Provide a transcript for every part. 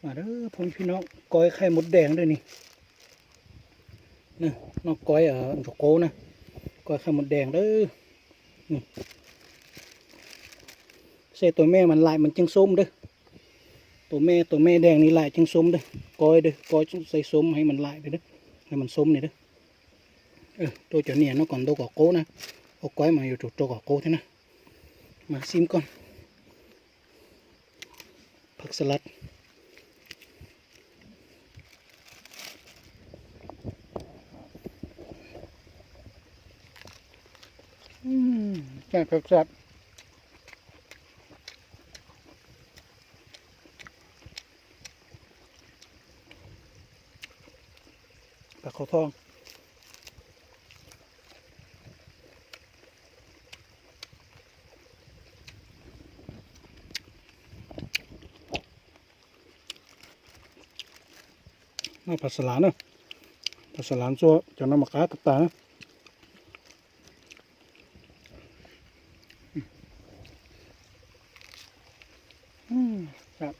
ມາເດີພໍ່ແມ່ພີ່ນ້ອງ ກ້ອຍໄຂ່ມົດແດງເດີນີ້ ນະ ນ້ອງກ້ອຍ ເອີ ໂຈໂກນະ ກ້ອຍໄຂ່ມົດແດງເດີ ນີ້ ໃສ່ໂຕແມ່ມັນຫຼາຍມັນຈຶ່ງສົ້ມເດີ ໂຕແມ່ ໂຕແມ່ແດງນີ້ຫຼາຍຈຶ່ງສົ້ມເດີ ກ້ອຍເດີ ກ້ອຍໃສ່ສົ້ມໃຫ້ມັນຫຼາຍເດີ ໃຫ້ມັນສົ້ມນີ້ເດີ ເອີ ໂຕຈະໜຽວເນາະ ກ່ອນໂຕກໍໂກນະ ເອົາກ້ອຍມາຢູ່ໂຕກໍໂກແທ້ນະ ມາຊີມກ່ອນ ຜັກສະຫຼັດ ອືມ ແຊບໆ ປາເຂົ້າທອງ. ມາ ຜັກສະຫຼານເນາະ ຜັກສະຫຼານຊົ່ວ ເຈົ້ານຳໝາກກາກັບຕານະ ອືມ ແຊບ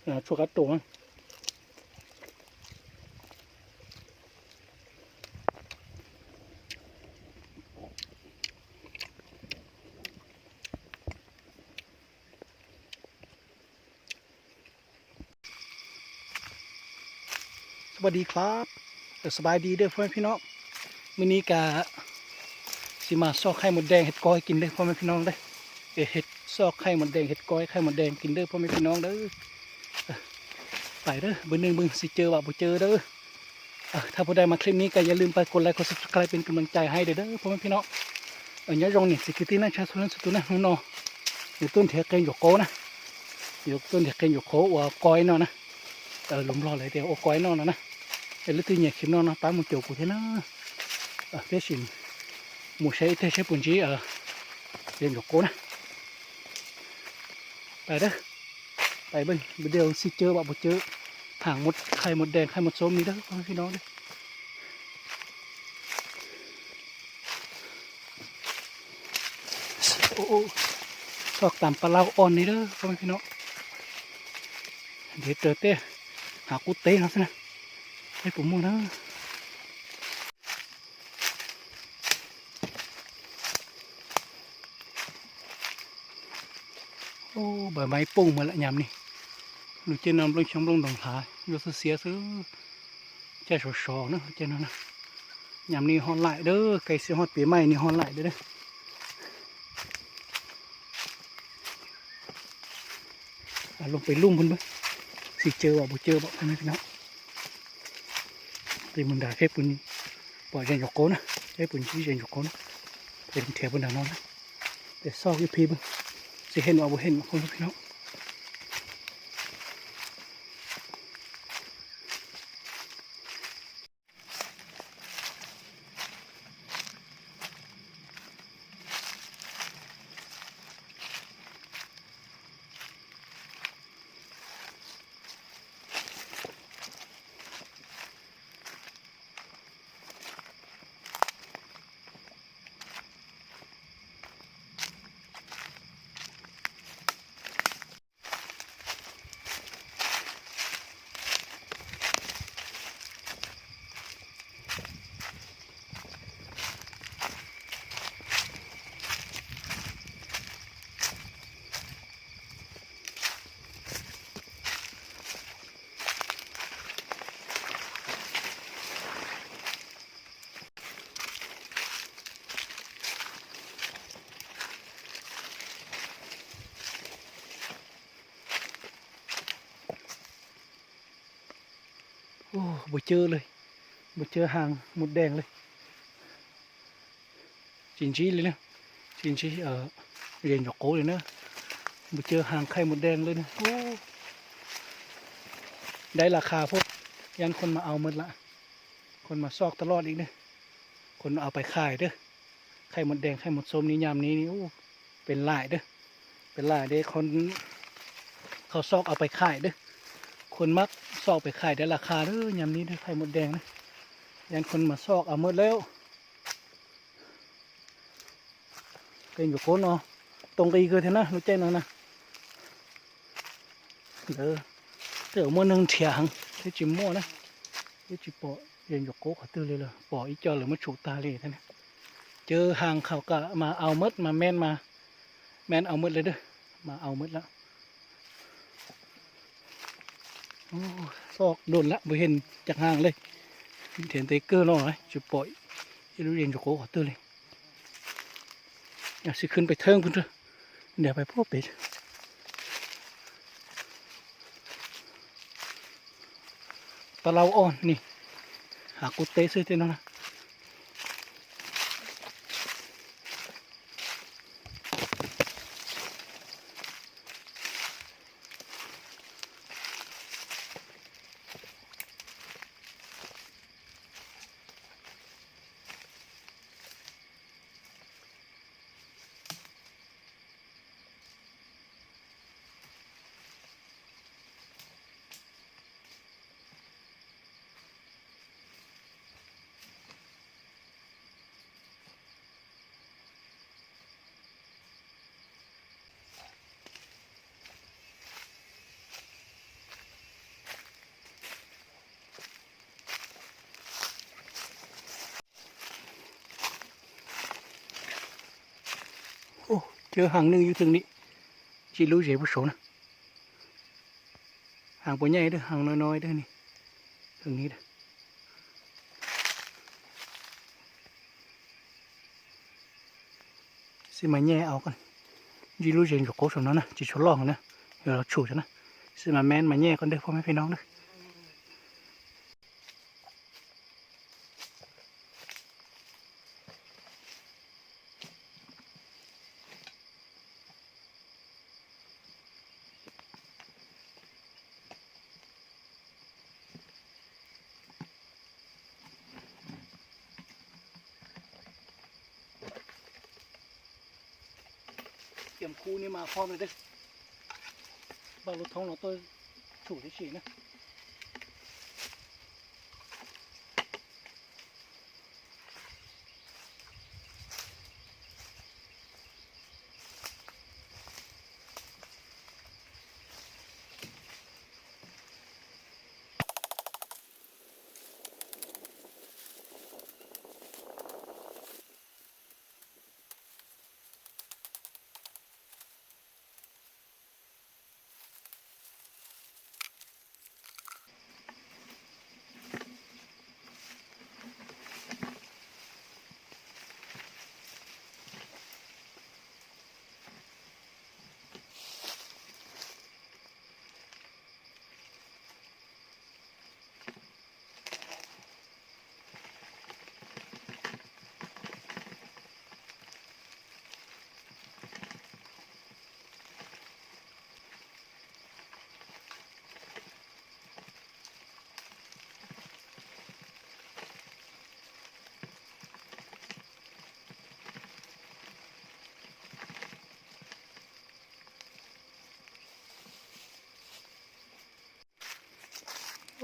ອ່າ ຊົ່ວກັບໂຕນະ. ສະບາຍດີຄັບ ເອີ ສະບາຍດີເດີພໍ່ແມ່ພີ່ນ້ອງ ມື້ນີ້ກະຊິມາຊອກໄຂ່ມົດແດງເຮັດກ້ອຍກິນເດີພໍ່ແມ່ພີ່ນ້ອງເດີ ເຮັດຊອກໄຂ່ມົດແດງ ເຮັດກ້ອຍໄຂ່ມົດແດງກິນເດີພໍ່ແມ່ພີ່ນ້ອງເດີ ເອີ ໄປເດີ ເບິ່ງໜຶ່ງ ເບິ່ງຊິເຈີບໍ່ ບໍ່ເຈີເດີ. ເອີ ຖ້າຜູ້ໃດມັກຄລິບນີ້ກໍຢ່າລືມໄປກົດໄລ ກົດ Subscribe ເປັນກຳລັງໃຈໃຫ້ເດີ ເດີພໍ່ແມ່ພີ່ນ້ອງ. ເອີ ຍາດຢອງນີ້ຊິກິນທີ່ນັ້ນຊາໂຊນັ້ນສະຕູນະ ເນາະ ຢູ່ຕົ້ນເຖຍເກນໂຢໂກນະ ຢູ່ຕົ້ນເຖຍເກນໂຢໂກ ອັວກ້ອຍເນາະນະ ເອີ ລົມຫຼໍ່ຫຼາຍແຕ່ ໂອ ກ້ອຍເນາະນະ ເອີ ຫຼືທີ່ເຫຍເຂັມເນາະນະ ປາໝູ່ໂຈກູເທນະ ເອີ ເພຊິນ ໝູ່ໃຊ້ເຕໃຊ້ປຸນຈີ ເອີ ເກນໂຢໂກນະ ໄປເດີ. ໄປເບິ່ງ ດຽວຊິເຈີບໍ່ ບໍ່ເຈີ ຫາງມົດ ໄຂ່ມົດແດງ ໄຂ່ມົດສົ້ມນີ້ເດີ ພໍ່ແມ່ພີ່ນ້ອງເດີ. ໂອ້ ຊອກຕາມປາເລົ້າອ່ອນນີ້ເດີ ພໍ່ແມ່ພີ່ນ້ອງ ເດເຕີເຕ ຫາກຸເຕເນາະ ຊະນະ ໄປປູໝູນະ. ໂອ້ ໃບໄມ້ປຸ້ງໝົດລະຍາມນີ້ ລູກເຈ້ນນຳລົງຊ່ອງລົງດອງທາ ຢູ່ເສຍຊື່ ແຈສອງເນາະ ເຈົ້ານະ ຍາມນີ້ຮ້ອນຫຼາຍເດີ ໃກ້ຊິຮອດປີໃໝ່ນີ້ຮ້ອນຫຼາຍເດີ. ອ່ະ ລົງໄປລຸ່ມເພິ່ນເບິ່ງ ຊິເຈີບໍ່ ບໍ່ເຈີບໍ່ ພໍ່ແມ່ພີ່ນ້ອງ. ເປັນບັນດາເພປຸນ ປອດເຢັນຢອກໂກນະ ເພປຸນຊິເຢັນຢອກໂກນະ ເປັນແຖວບັນດານອນນະ ໄປຊອກຢູ່ພີ້ເບິ່ງ ຊິເຫັນບໍ່ ບໍ່ເຫັນ ພໍ່ແມ່ພີ່ນ້ອງ. ໂອ້ ບໍ່ເຈີເລີຍ ບໍ່ເຈີຫາງມົດແດງເລີຍ ຈິນຈີເລີຍນະ ຈິນຈີ ເອີ ເຢັນຢອກໂກເລີຍນະ ບໍ່ເຈີຫາງໄຂ່ມົດແດງເລີຍນະ. ໂອ້ ໄດ້ລາຄາໂພດ ຢ້ານຄົນມາເອົາໝົດລະ ຄົນມາຊອກຕະຫຼອດອີກເດີ ຄົນເອົາໄປຂາຍເດີ ໄຂ່ມົດແດງ ໄຂ່ມົດສົ້ມນີ້ ຍາມນີ້ນີ້ ໂອ້ ເປັນຫຼາຍເດີ ເປັນຫຼາຍເດ້ ຄົນເຂົາຊອກເອົາໄປຂາຍເດີ ຄົນມັກຊອກໄປຂາຍໄດ້ລາຄາເດີ ຍາມນີ້ເດີ ໄຂ່ມົດແດງນະ ຢ້ານຄົນມາຊອກເອົາໝົດແລ້ວ. ເປັນຢູ່ຄົນເນາະ ຕົງກະອີເກີເທນະ ຮູ້ແຈ້ງເນາະນະ ເດີ ເຕີໝົດໜຶ່ງຖຽງ ເຮັດຈິໝໍ້ນະ ເຮັດຈິປໍເຢັນຢູ່ໂກຂອງຕື້ເລີຍ ປໍອີ່ຈອນເລີຍມາຊຸກຕາເລແທ້ນະ. ເຈີຫາງເຂົາກະມາເອົາໝົດ ມາແມ່ນ ມາແມ່ນເອົາໝົດເລີຍເດີ ມາເອົາໝົດລະ. ໂອ້ ຊອກດົນລະ ບໍ່ເຫັນຈັກຫາງເລີຍ ເຫັນແຕ່ເກີນ້ອຍ ຈິປ່ອຍ ເຮັດເຢັນຢູ່ໂກຂອງຕື້ເລີຍ. ອາ ຊິຂຶ້ນໄປເທິງພຸ້ນເດີ ດຽວໄປພໍ້ເປັດ ປາເລົາອ່ອນນີ້ ຫາກຸເຕະຊື້ເຕັມນັ້ນນະ. ໂອ້ ເຈີຫາງໜຶ່ງຢູ່ເທິງນີ້ ຈິຮູ້ເຈຜູ້ຊົມນະ. ຫາງບໍ່ໃຫຍ່ເດີ ຫາງນ້ອຍໆເດີນີ້ ເທິງນີ້ເດີ. ຊິມາແຍ່ເອົາກ່ອນ ຈິຮູ້ເຈຢູ່ໂກສົມນັ້ນນະ ຈິຊົລອງນະ ດຽວລາວຊູຈະນະ ຊິມາແມ່ນມາແຍ່ກ່ອນເດີ ພໍ່ແມ່ພີ່ນ້ອງເດີ. ກຽມຄູ່ນີ້ມາພ້ອມເລີຍເດີ ບ່າວລົດທອງເນາະ ໂຕສູງທີ່ສີ່ນະ.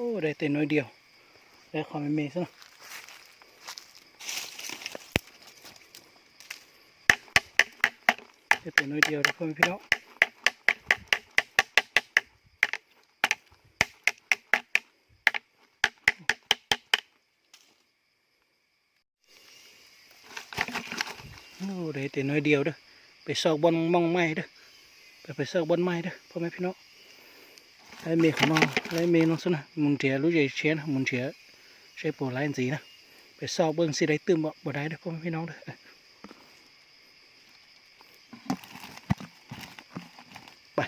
ໂອ້ ໄດ້ແຕ່ໜ້ອຍດຽວ ໄດ້ຄວາມເມໆຊະເນາະ ໄດ້ແຕ່ໜ້ອຍດຽວເດີ ພໍ່ແມ່ພີ່ນ້ອງ. ໂອ້ ໄດ້ແຕ່ໜ້ອຍດຽວເດີ ໄປຊອກບ່ອນໝ່ອງໃໝ່ເດີ ໄປ ໄປຊອກບ່ອນໃໝ່ເດີ ພໍ່ແມ່ພີ່ນ້ອງ. ໄລ່ເມຂອງນ້ອງ ໄລ່ເມນ້ອງຊັ້ນນະ ໝູນເທຍ ລູກໃຫຍ່ເຊຍນະ ໝູນເທຍ ໃຊ້ໂປໄລອັນຈີນະ ໄປຊອກເບິ່ງຊິໄດ້ຕື່ມບໍ່ ບໍ່ໄດ້ເດີ ພໍ່ແມ່ພີ່ນ້ອງເດີ. ໄປ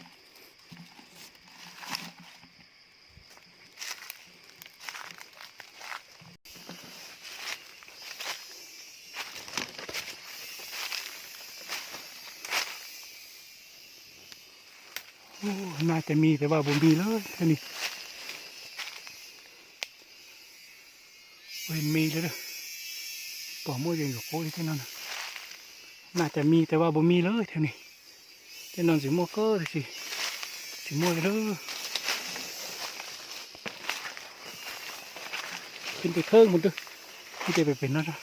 ໂອ້ ໜ້າຈະມີ ແຕ່ວ່າບໍ່ມີເລີຍແຖວນີ້. ບໍ່ເຫັນມີເລີຍເດີ ປອມໝົດ ຍັງຢູ່ໂຄກຢູ່ທີ່ນັ້ນນະ ໜ້າຈະມີ ແຕ່ວ່າບໍ່ມີເລີຍແຖວນີ້ ແຕ່ນອນຊິໝົດກໍຊິ ຊິໝົດເລີຍເດີ ຂຶ້ນໄປເທິງພຸ້ນເດີ ມີແຕ່ໄປເປັນນັ້ນນະ.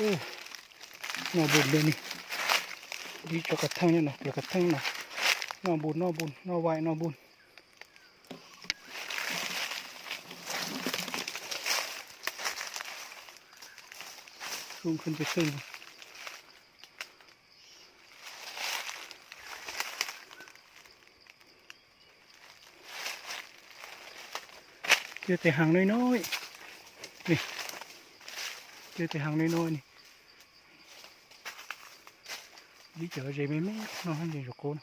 ອ້ ໜໍ່ບຸນເດ້ນີ້ ດີເຈົ້າກະທັງນີ້ນະ ເກືອກະທັງນະ ໜໍ່ບຸນ ໜໍ່ບຸນ ໜໍ່ໄຫວ້ ໜໍ່ບຸນ ສູງຂຶ້ນໄປເທິງ. ເຈີແຕ່ຫາງນ້ອຍໆ ນີ້ ເຈີແຕ່ຫາງນ້ອຍໆ ນີ້ ດີເຈົ້າເຈແມ່ນໆ ເນາະ ເຫັນຢູ່ໂກນ.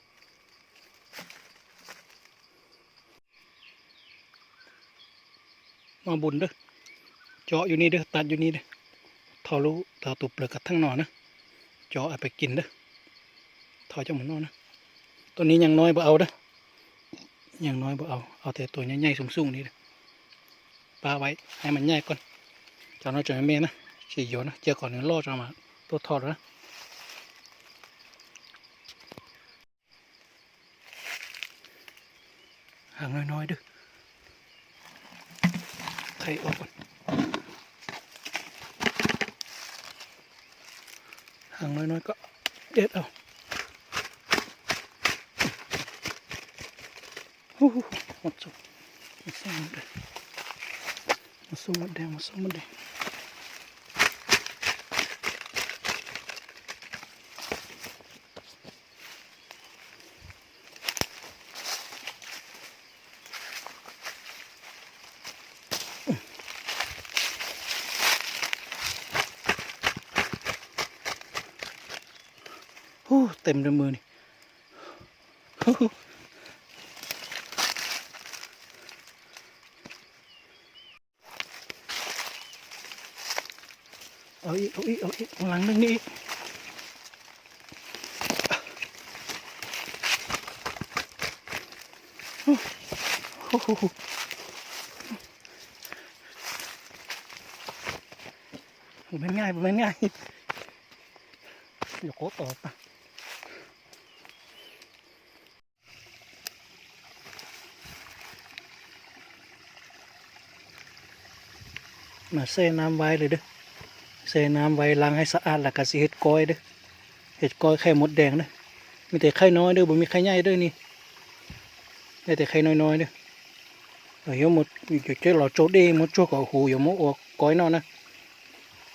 ໜໍ່ບຸນເດີ້ ເຈາະຢູ່ນີ້ເດີ້ ຕັດຢູ່ນີ້ເດີ້ ທໍ່ລູກ ທໍ່ໂຕເປືອກກັບທັງໜໍ່ນະ ເຈາະເອົາໄປກິນເດີ້ ທໍ່ຈັ່ງໝົດໜໍ່ນະ. ໂຕນີ້ຍັງນ້ອຍບໍ່ເອົາເດີ້ ຍັງນ້ອຍບໍ່ເອົາ ເອົາແຕ່ໂຕໃຫຍ່ໆ ສູງໆ ນີ້ເດີ້ ປະໄວ້ໃຫ້ມັນໃຫຍ່ກ່ອນ ຈັກໜ້ອຍຈະແມ່ນນະ ຊິຢວນນະ ເຈື່ອກ່ອນນີ້ລໍຈະມາໂຕຖອດນະ. ຫາງນ້ອຍໆ ເດີ້ ໄຖອອກກ່ອນ ຫາງນ້ອຍໆ ກໍເດັດເອົາ. ໂອ້ໂຫ ໝົດສຸກ ໝົດສຸກໝົດແດງ ໝົດສຸກໝົດແດງ ໝົດສຸກໝົດແດງ. ໂອ້ ເຕັມເລີຍມື້ນີ້ ເອົາອີກ ເອົາອີກ ເອົາອີກ ເອົາຫຼັງໜຶ່ງນີ້ອີກ. ໂອ້ໂຫ ບໍ່ແມ່ນງ່າຍ ບໍ່ແມ່ນງ່າຍ ຢ່າໂກະຕໍ່. ມາແຊ່ນ້ຳໄວ້ເລີຍເດີ້ ແຊ່ນ້ຳໄວ້ ລ້າງໃຫ້ສະອາດ ແລ້ວກະຊິເຮັດກ້ອຍເດີ້ ເຮັດກ້ອຍໄຂ່ມົດແດງເດີ້. ມີແຕ່ໄຂ່ນ້ອຍເດີ້ ບໍ່ມີໄຂ່ໃຫຍ່ເດີ້ນີ້ ໄດ້ແຕ່ໄຂ່ນ້ອຍໆ ເດີ້. ເອົາ ເຈົ້າເລາະໂຈເດ ມົດໂຈກະໂຫ ຢ່າມົດອອກກ້ອຍເນາະນະ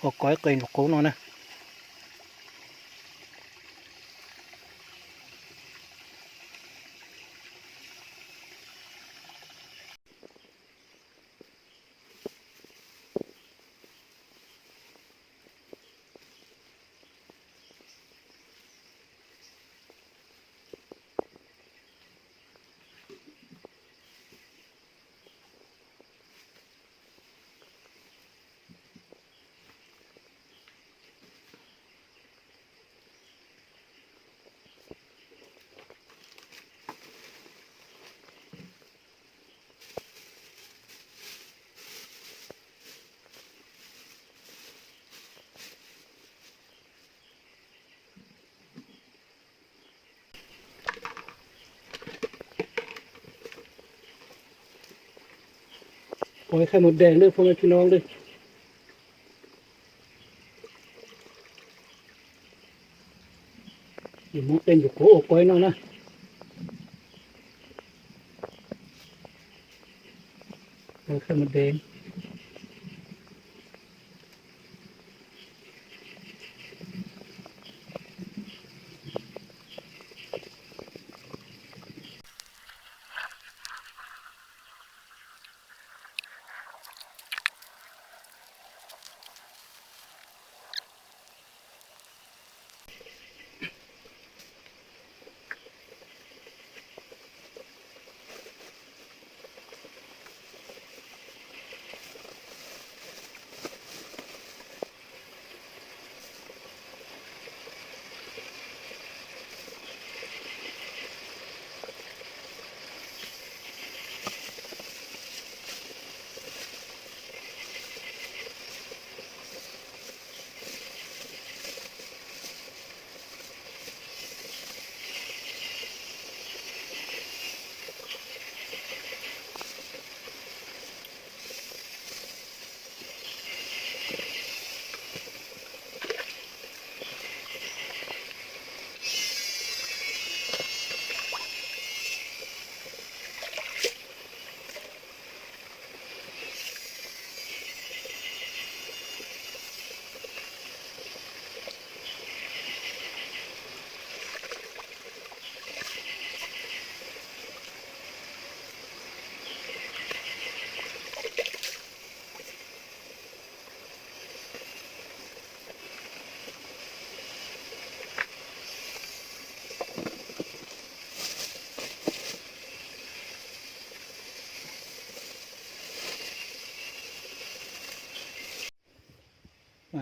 ອອກກ້ອຍເກີນໂກເນາະນະ. ໂອ້ຍ ໄຂ່ມົດແດງເດີ້ ພໍ່ແມ່ພີ່ນ້ອງເດີ້. ຢູ່ໝົດເຕັມຢູ່ໂກໂອກອຍເນາະນະ ເອີ ໄຂ່ມົດແດງ. ໂ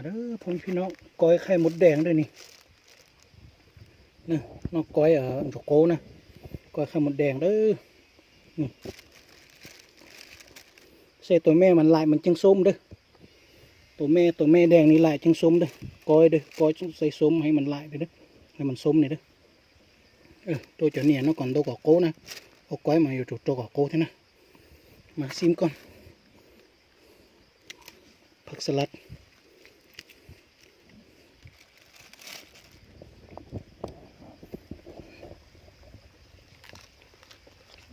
ເດີພໍ່ແມ່ພີ່ນ້ອງ ກ້ອຍໄຂ່ມົດແດງເດີນີ້ ນະ ນ້ອງກ້ອຍ ເອີ ໂຈໂກນະ ກ້ອຍໄຂ່ມົດແດງເດີ. ນີ້ ໃສ່ໂຕແມ່ມັນຫຼາຍມັນຈຶ່ງສົ້ມເດີ ໂຕແມ່ ໂຕແມ່ແດງນີ້ຫຼາຍຈຶ່ງສົ້ມເດີ ກ້ອຍເດີ ກ້ອຍໃສ່ສົ້ມໃຫ້ມັນຫຼາຍເດີ ໃຫ້ມັນສົ້ມນີ້ເດີ. ເອີ ໂຕຈະໜຽວເນາະ ກ່ອນໂຕກໍໂກນະ ເອົາກ້ອຍມາຢູ່ໂຕກໍໂກແທ້ນະ. ມາຊີມກ່ອນ ຜັກສະຫຼັດ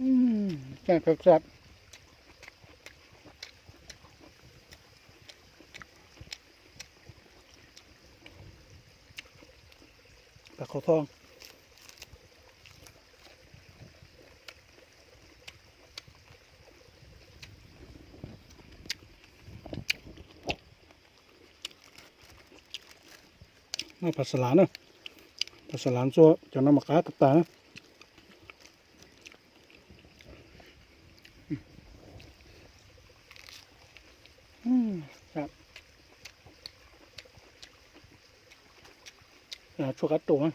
ອືມ ແຊບໆ ປາເຂົ້າທອງ. ມາຜັດສະຫຼານເນາະ ຜັດສະຫຼານຊົ່ວ ຈາກນັ້ນມາກາກັບຕານະ. ອືມ ແຊບ ອ່າ ຊົ່ວກັບໂຕນະ.